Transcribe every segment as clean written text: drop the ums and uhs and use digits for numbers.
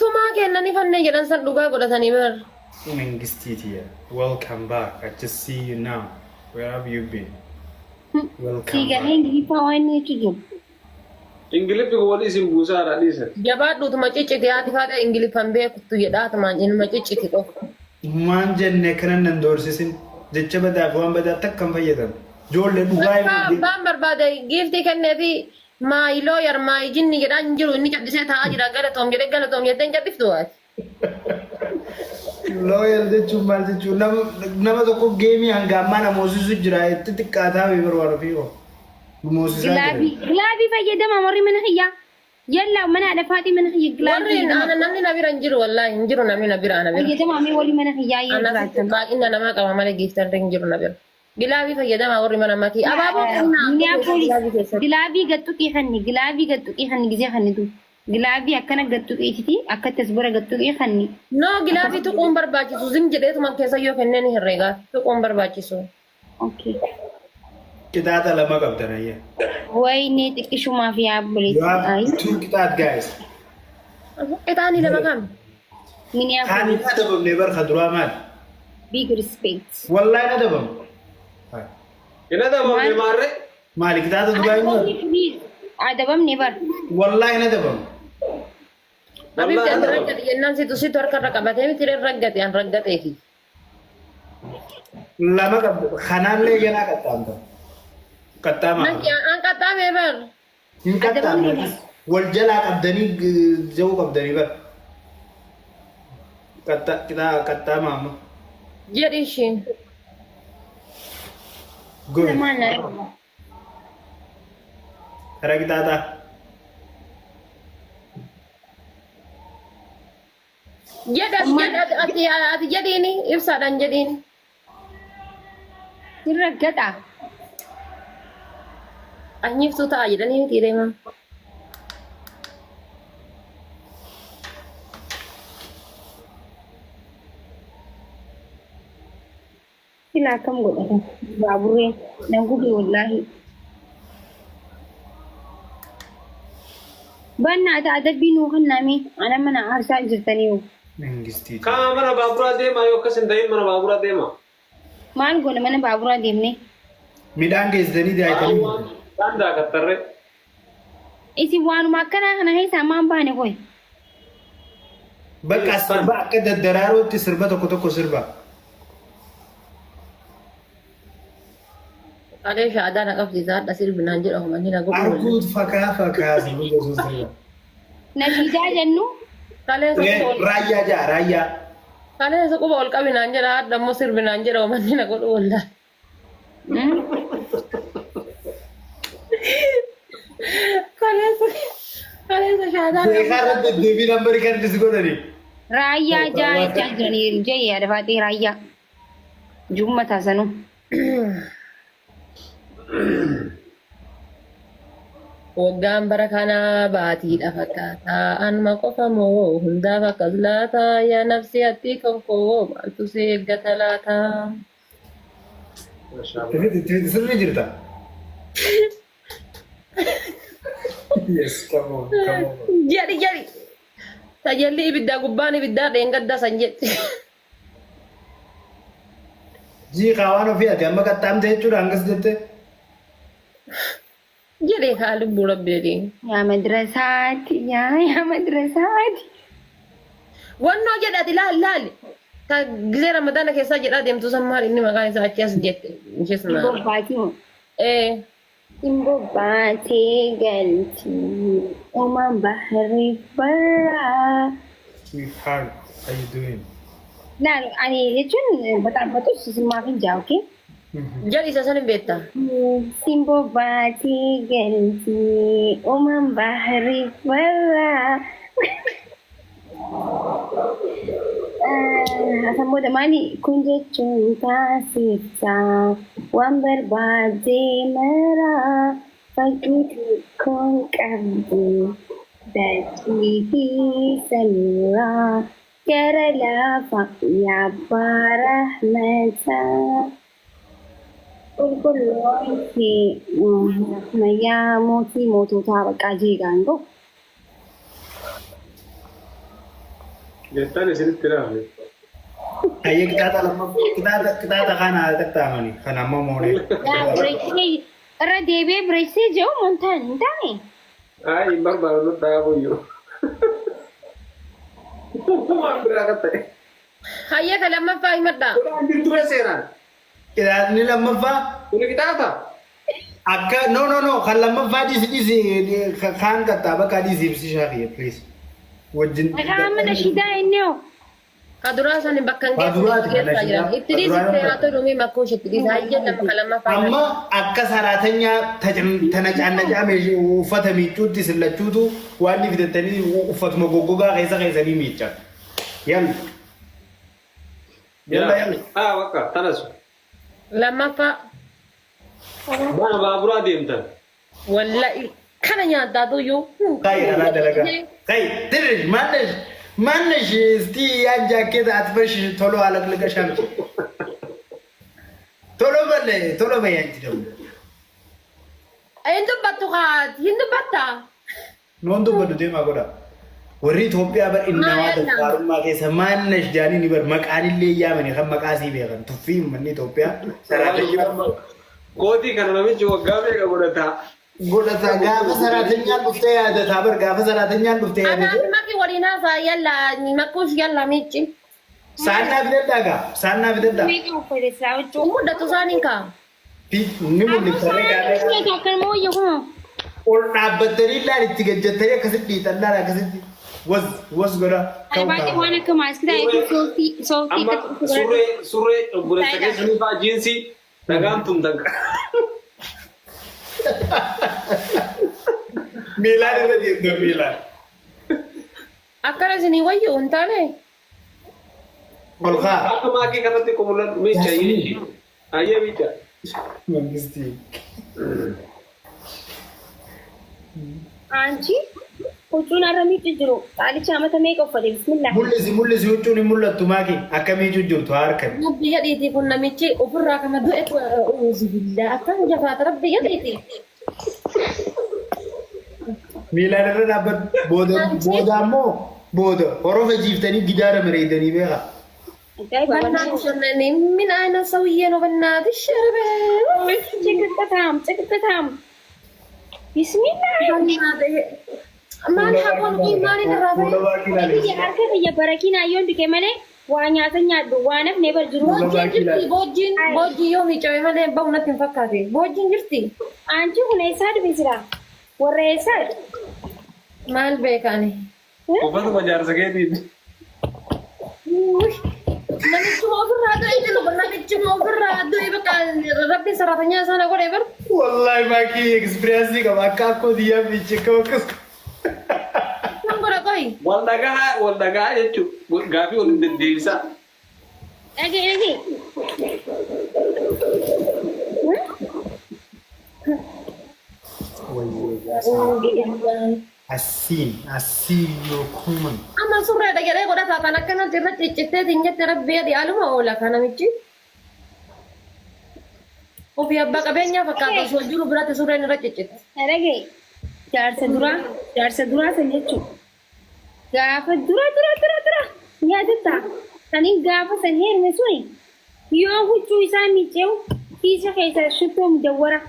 Tumaa kennanii fannee jedhan san dhugaa godhatanii bar. Mangistiitiya. Welcome back. I just see you now. Where have you been? Welcome Sii galee back. Ingiliffaa waan inni jechuu jiru. Ingiliffi kun walii isin buusaadha dhiisa. Jabaadhuutuma cicciti haati faadha Ingiliffan beektu jedhaatumaan inuma cicciti qofa. Maan jenne kanan nan doorsisin. Jecha badaa fi waan badaa takka hin fayyadamu. Ijoollee dhugaa Bakka himuu abbaan barbaade giiftii kenneefi maayi looyar maayi jinni jedhaa hin jiru inni callisee taa'aa jira galatoom jedhee galatoom jettee hin calliftu ati. Looyal jechuun maal jechuun nama nama tokko geemii hanga ammaa na moosisu jira itti xiqqaataa fi barbaadu fi hoo. Moosisaa jira. Gilaabii gilaabii fayyadama warri mana kiyyaa. Yallaa mana haadha faaxii mana kiyya gilaabii Warri fayyadama. ana namni na bira hin jiru wallaahi hin jiru namni na bira ana bira. Fayyadama mee warri mana kiyyaa yoo Ana jiraattan. baay'ina namaa qaba malee giiftan hin jiru na bira. Gilaabii fayyadamaa warri mana makii. Abaaboo kennaa Minneapolis gilaabii keessatti. gilaabii gattuqii kanni gilaabii gattuqii kanni gisee kannitu gilaabii akkana gattuqiititi akkatti as bira gattuqii kanni. No gilaabii tuquun barbaachisu zim jedheetuma keessa yoo kennee ni herreegaa tuquun barbaachisu. Okay. Qixaaxa lama qabdan ayya. Wayne xiqqishumaaf yaa You obboleessi. have Ayi. two qixaat guys. Qixaanii lama kam? Kaan hin Minneapolis adabamne bar ka duraa maali? big respect. Wallahi hin adabamne. Hin adabamne Maal? maarree? Maali qixaaxa duraa hin Adabamne please. Adabamne bar. Wallahi hin adabamne. Habibti Wallaahi ati adabamne. raggate jennaan situ situ harka irra qabatee miti raggate an raggateefi. Lama qabdu. Kanaallee ganaa qaxxaamta. Qaxxaamaa. Nanki an qaxxaamee bar. Hin qaxxaamne. Wal jalaa qabdanii ja'uu qabdanii bar. Qaxxaamaa amma. Jedhi ishiin. Good. Lamaan na. Karaa qixaaxaa. Jedhi ati jedhi ati ati ati jedhiini ibsaadhaan jedhiini. Sin raggata. Anyiiftuu ta'a jedhanii miti deemaa. Sila akkam godhata baaburreen nan gube wallaahi. Bannaa ta'a adabbii nuu kennaame ana mana aarsaa jirtaniiru. Mangistii. Kaa mana baaburaa deemaa yoo akkas hin ta'in mana baaburaa deemaa. Maal goona mana baaburaa deemne? Midhaan geessitanii daayitanii. Waan daakattarree. Isin waanuma akkanaa kana keessaa maan baane koy? Bakka sirba akka daddaraarootti sirba tokko tokko sirba. Alee shaadaa na qabsiisa hadha sirbi naan jedha homanni na godhu. Arguut fakaa fakaa sirba gosa sirba. Nashiidaa jennu Kaleessa quba ol Raayyaa ja'a raayyaa. kaleessa quba ol qabi naan jedha hadha immoo sirbi naan jedha homanni na godhu wallaahi. Kaleessa kaleessa shaadaa na Beekaa irratti deddeebii nambarii kan itti godhani. Raayyaa jaa jechaa jiranii jee yaada faaxee raayyaa. Jumma taasanu. Waggaan bara kanaa baatiidha fakkaata. Anuma qofa moo hundaaf akkas laata? Yaa nafsi atti kan koo maaltu si eeggata laata? Sirrii jirta. Yes, come on, come on. Jedhi jedhi. Tajalli ibiddaa gubbaan ibiddaa dheengaddaa san jetti. Jii kaawaan ofii ati amma qaxxaamte jechuudha hangas jette. Jedhee kaa lubbuu rabbeetiin. Yaa madrasaati yaa yaa madrasaati. Wannoo jedha ati laal laal. Ta gizee ramadaana keessaa jedhaa deemtu san maal inni maqaan isaa achi as jette. Ishees maal. Bobbaatii moo? Ee. Bobbaatee galti uumaan bahri barraa. Sweetheart, how you doing? Laal ani jechuun baxaabaxus simmaaf hin jaa okay? Jedhi isa san hin beektaa. Simboo baatee galti uumaan bahri barraa. Asan booda maali kun jechuun taasifta waan barbaadde maraa fakkii xiqqoon qabdi dachii fi samiirraa gara lafa yaa abbaa rahmataa. Qulqullooti mayyaa mootii moototaa baqqaa jeeqaan ga'u. Jettan isinitti raafne. Hayyee qixaaxa lammaffaa qixaaxa qixaaxa kana haa qaxxaamani kan amma moonee. Yaa bireessee irra deebi'ee bireessee jiru montaan hin taane. Ay hin barbaadu nu dhaabuyyuu. Waan biraa kan ta'e. Hayyee ka lammaffaa himadhaa. Godhaan jirtu bee seeraan. Qixaaxni lammaffaa Kuni qixaaxa. akka no no no kan lammaffaa dhiisi dhiisi kaan qaxxaa bakka dhiisi ibsishaa kiyya please. Wajjin. Maqaa amma nashiidaa inni hoo. Ka duraa sani bakka hin Ka duraati, geessu ka geessaa jiran. nashiidaa. Itti Ka dhiisi duraa itti haa tolu mee makkoo isheetti dhiisi. Hayyee nama ka lammaffaa Amma himadhaa. akka saraatanyaa tanacaannacaa uffata miiccuutti sillachuutu waan ni fidattanii uffatuma goggogaa keessa keessanii miiccan. Yalla. Yalla yalla. Ah bakka tanasu. Lammaffaa. Mana baaburaa deemtan. Wallahi kana nyaattaa tuyyuu. Kai karaa dalagaa. Kai tirish maannesh maannesh istii yaan jaakkeeta atfash tolo alaqliqa shamti. Tolo balle tolo bayaan jedhamu. Hin dubbattu kaati hin dubbattaa. Noon dubbadhu deemaa godha. Warri Itoophiyaa bar innawaa Maa yalla. daffaarummaa keessa maannesh jaanii ni bar maqaan illee yaamani kan maqaa sii beekan tuffii uummanni Itoophiyaa saraatanyaa Kootii kana namichi waggaa meeqa godhataa? godhata gaafa saraatanyaan dhuftee yaadataa bar gaafa saraatanyaan dhuftee Anaaf yaadate maki waliin haasaa yalla makkuus yalla miicci. saannaa fidadhaa gaa saannaa fidadhaa Meeqa uffate silaa huccuu. Mudhatu isaaniin kaa. Ni mul'iftaree gaafee Akkanuma wayya kunoo. ol dhaabbattanii illaan itti gajjattanii akkasitti dhiitan laala akkasitti was was godha Ani baay'ee waan akka maaskii ta'e sooftii sooftii Amma akka godhadhu. surree surree obboleessa keessanii fa'aa jiinsii dhagaan tumtan. Miilaan irra deemtan miilaan. Akkana isinii wayyu hin taane. Ol kaa. Akka maakii kanatti qumulan miicha ayyee ayyee miicha. Mangistii. Aanchi huccuun har'a miiccu jiru qaalicha amata meeqa uffate bismillah. Mul'isi mul'isi huccuun hin mul'attu maaki akka miicuu jirtu harka. Rabbi jedhiitii kun namichi ofirraa kama du'e uuzu billaa akkam jafaata rabbi jedhiitii. Miilaan irra dhaabbadhu. Booda booda ammoo booda horofa jiiftanii gidaara mareedanii beekaa. Ajaa'iba በእናትሽ እኔ ምን አይነት ሰውዬ ነው? በእናትሽ ኧረ በ- ጭቅቅታም ጭቅቅታም bismillah. በእናትህ ማን ሀቆን ቆይ ማን የደረሰ Fuula baakii ilaali. Biyya harka kiyya barakiin ayyoon dhiqe malee waa nyaata nyaadhu waan hafne bar jiru. ቦጂን ጅርቲ ቦጂን ቦጂ yoo miicame malee bahu natti hin fakkaate boojjiin jirti Aanchi kun eessaa dhufe jira? Warra eessaa? maal beekani Uffatuma jaarsa keetiiti. Namichuma ofirraa du'e jiru namichuma ofirraa du'e bakka rabbiin saraatanyaa sana godhe bar Wallahi maakii experience qaba akka akkoo xiyyaa miice akka akkas. kan godha qoy Wal dhagaa wal dhagaa jechuun gaafii waliin deddeebisaa. Dhagee dhagee. Asiin asiin yookuun. Amma surreedha jedhee godhataa kan akkanatti irra ciccitteetiin jette rabbi jedhi aluma oola kan namichi. Ofii abbaa qabeenyaa fakkaata osoo jiru biratti surreen irra ciccitti. Dhagee jaarsa duraa jaarsa duraa san jechuudha. Gaafa dura dura dura dura yaadatta. Saniin gaafa san heerume suni yoo huccuu isaa miiceewu kiisha keessaa shittoo mudawwara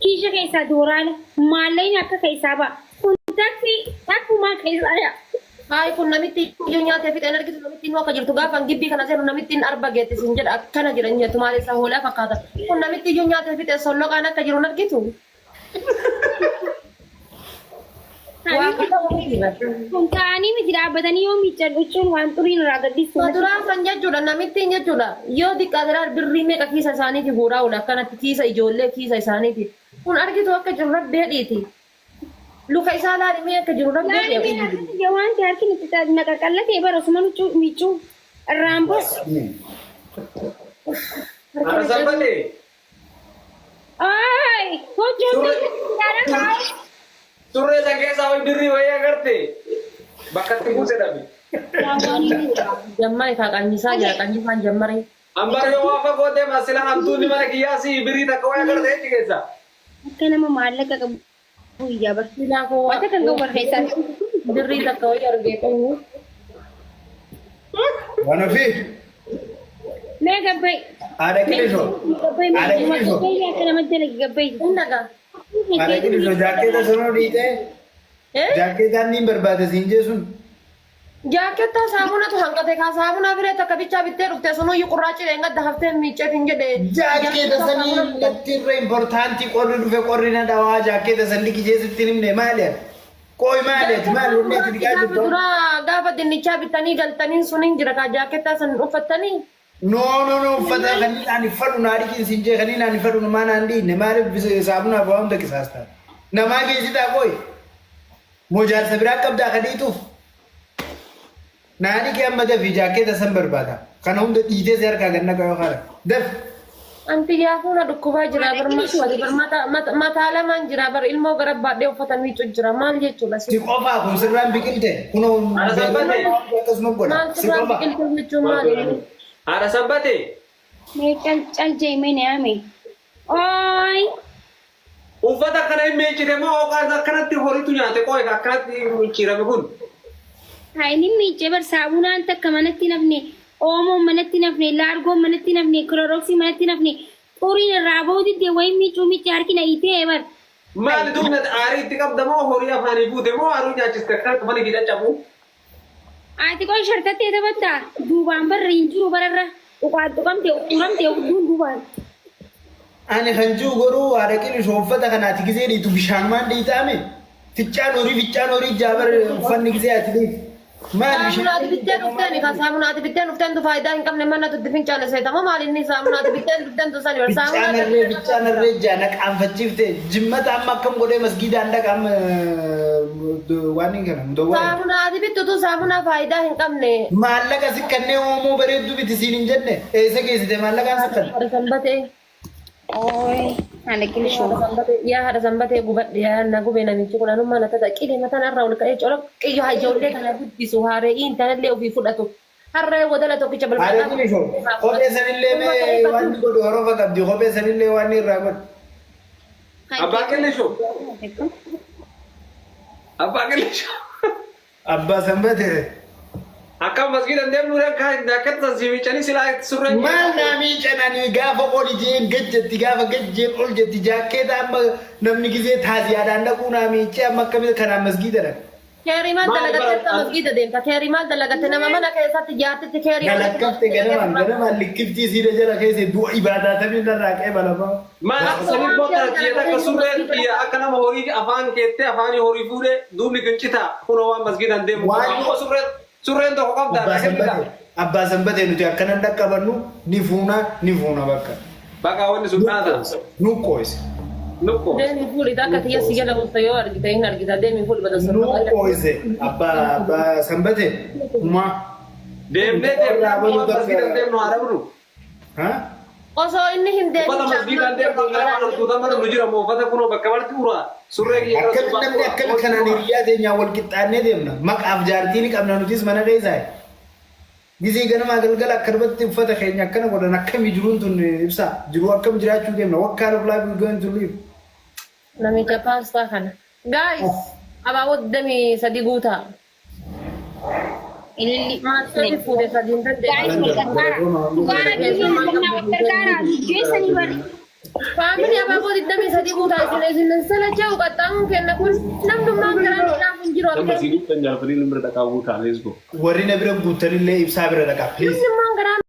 kiisha keessaa dooraala maallaqni akka keessaa ba'a. Kun taksii takkumaa keessaa yaa. Hayi kun namitti iyyuu nyaatee fixeen argitu namitti nu akka jirtu gaafa gibbii kana seenu namitti hin arba geetti siin jedha akkana jiran jettu maal isaa hoolaa fakkaata. Kun namitti iyyuu nyaatee fixee solloqaan akka jiru hin argitu. Waa akka miti bar. Kun ta'anii miti dhaabbatanii yoo miiccan huccuun waan xuriin irraa gadhiisu. Duraa san jechuudha namittiin jechuudha yoo xiqqaate birrii meeqa kiisa isaaniiti guuraa oola akkanatti kiisa ijoollee kiisa isaaniiti. Kun argitu akka jiru rabbi hedhiiti. Luka isaa laalimee akka jiru rabbi Laalli hedhi. harka wanti harki nuti naqaqallatee bara osuma nuccuu miiccuu irraan boo. Ana sabbalee. Ay, huccuun miiccuun Surree san keessaa wayi birrii wayii agarte bakka itti buuse dhabe. Jammare kaa qanyisaa jira qanyisaan jammare. Ambar yoo waa fagoo deema sila hantuunni mana kiyyaa si birrii takka wayii agartee achi keessa. Akka nama maallaqa qabu iyyaa bar. Silaa koo Wanta kan qabu bar keessaa. Birrii takka wayii argee qabu. Waan ofii. Mee gabbai. Haadha qilishoo. Gabbai Haadha qilishoo. gabbai akka nama dalagi gabbai. Hin dhagaa. Haadha qilishoo jaakkeeta sanoo dhiitee. Eh? Jaakkeetaan niin barbaade siin jee sun. Jaakettaa saamunatu hanqate kaa saamunaa firee takka bichaa bittee dhufte sunuyyuu qurraachi dheengadda haftee miicceetiin jedhe. Jaakkeeta sanii natti irra important qorri dhufe qorri na dhawaa jaakkeeta san dhiqi sitti hin himne maali ati? Qooyi maali ati maali wanni ati dhiqaa Gaafa jirtu? duraa gaafa dinnichaa bitanii galtaniin sun hin jira kaa jaakettaa san uffattanii. No no no uffata kan ani fadhu naa dhiqin siin jee kan ani fadhu namaa naan dhiinne maaliif saamunaaf waa hunda qisaastaa? Namaa geessitaa qooyi? Moo jaarsa biraa qabdaa ka dhiituuf? Naa dhiqi amma dafi jaakkeeta san barbaada. Kana hunda dhiitee si harkaa gad naqa yoo kana. Dafi. Anti yaafuu na dhukkubaa jira bar bar mata mataa lamaan jira bar ilmoo gara baadhee uffata miicu jira maal jechuudha Si qofaa kun sirraan biqilte kunoo Haadha Sanbatee. akkasuma godha. Maal Si sirraan qofaa. biqilte jechuun maali? Haadha Sanbatee. Mee cal cal jee mee na yaame. Ooy. Uffata akkana hin miiccite moo yookaan akkanatti horiitu nyaate qooyi akkanatti micciirame kun? Haa inni miiccee bar saamunaan takka manatti nafne, oomoon manatti nafne, laargoon manatti nafne, kilorooksii manatti nafne, xuriin irraa bahuu didde wayii miicuu miicce harki na itee bar. Maali duubna aarii itti qabda moo horii afaanii fuute moo haruu nyaachiste akkanatti uffanni kee caccabu? Ati qoy shartattee taphattaa duubaan barra hin jiru bararra tuqaan tuqamte uramte hudduun duubaan. Ani kan jiru garuu haadha qilishoo uffata kana ati gisee dhiitu bishaanumaan dhiitaame ficcaan horii ficcaan horii jaabar uffanni gisee ati dhiitu. Maal Saamunaa ati bishaan bittee dhufteeni kan saamunaa ati bittee dhufteen tu faayidaa hin qabne mana tutti fincaane seetama maal inni saamunaa ati bittee dhufteen tu sani bar Ficcaan saamunaa harree ficcaan harree jaa na qaanfachiifte jimmata amma akkam godhee masgiidaan dhaqa amma waan hin kana mudawwara. Saamunaa ati bittu tu saamunaa faayidaa hin qabne. Maallaqa sikkannee oomoo bareedduu biti siin hin jenne eessa geessite maallaqaan sikkanne? Haadha sanbatee. Ooy haadha qilishoo. Haadha sanbatee yaa haadha sanbatee gubadhe yaa na gube namichi kun anummaa na tata qile mataan irraa ol ka'ee colo qiyyo ijoollee kana guddisu haaree intalallee ofii fudhatu harree wadala tokkicha Haadha balbalaa qilishoo kophee sanillee mee waan inni godhu horofa qabdi kophee sanillee waan inni irraa godhu. Abbaa qillishoo. Abbaa qillishoo. Abbaa sanbatee. Akka masgiida deemnu akka san si miicanii silaa surreen. Maal naa miican ani gaafa oli jeen gad jetti gaafa gad jeen ol jetti jaakkeeta amma namni gisee taaziyaadhaan dhaquu naa miicee amma akkamitti kanaan masgiida dhaqa. Keerii maal Maal dalagatte bara- akka masgiida deemta? Keerii maal dalagatte? Nama mana keessatti jaartitti keerii Galakkafte ganamaan ganamaan likkiftii siida jala keessa du'a ibaadaa tamiin narraa qeebalamaa. Maal akka sanii booda kiyya akka surreen kiyya akka nama horii afaan keettee afaanii horii fuudhee duubni kun citaa kunoo waan masgiidaan deemu. Waan- Ammoo surreen surreen tokko qabdaa. Abbaa sanbatee abbaa sanbatee nuti akkanan dhaqqabannu ni fuuna ni fuuna bakka. Bakka wanni sun dhaata. Nu qooyse. Nukko. Deemi fuudhi akka tiyya si jala bulta yoo argite hin argita deemi fuudhi bada Nu qooyse abbaa abbaa sanbatee humaa. Deemnee deemnee waan masgiidaan deemnu haa dhabnu. Ha? Osoo inni hin deemin Uffata masgiidaan deemnu gara waan hortuutan mana nu jira moo uffata kunoo bakka marti uraa surree kiyya gara Akkamitti namni akkamitti kanaan hiriyaa teenyaan wal qixxaannee deemna. Maqaaf jaartii ni qabna nutis mana keessaa. Gisee ganamaa galgala akkanumatti uffata keenya akkana godhan akkami jiruun tun ibsaa. Jiruu akkam jiraachuu deemna. What kind of life we going to live? Namicha paastaa kana. Guys, abaaboo 23 guutaa. Ililli. Maal sadi fuudhe sadi hin Guys dandeenye. wal gargaara. Dhugaa rabbii wal gargaara wal gargaara. Geessanii bari. Family abaaboo 23 guutaa isin isin salacha'u qaxxaamuun kenna kun namnummaan garaan isaaf hin jiru Nama akka. si dhuftan jaarfanii bira dhaqaa guutaa let's go. Warri na bira guutanillee ibsaa bira dhaqaa. Please. Namnummaan garaan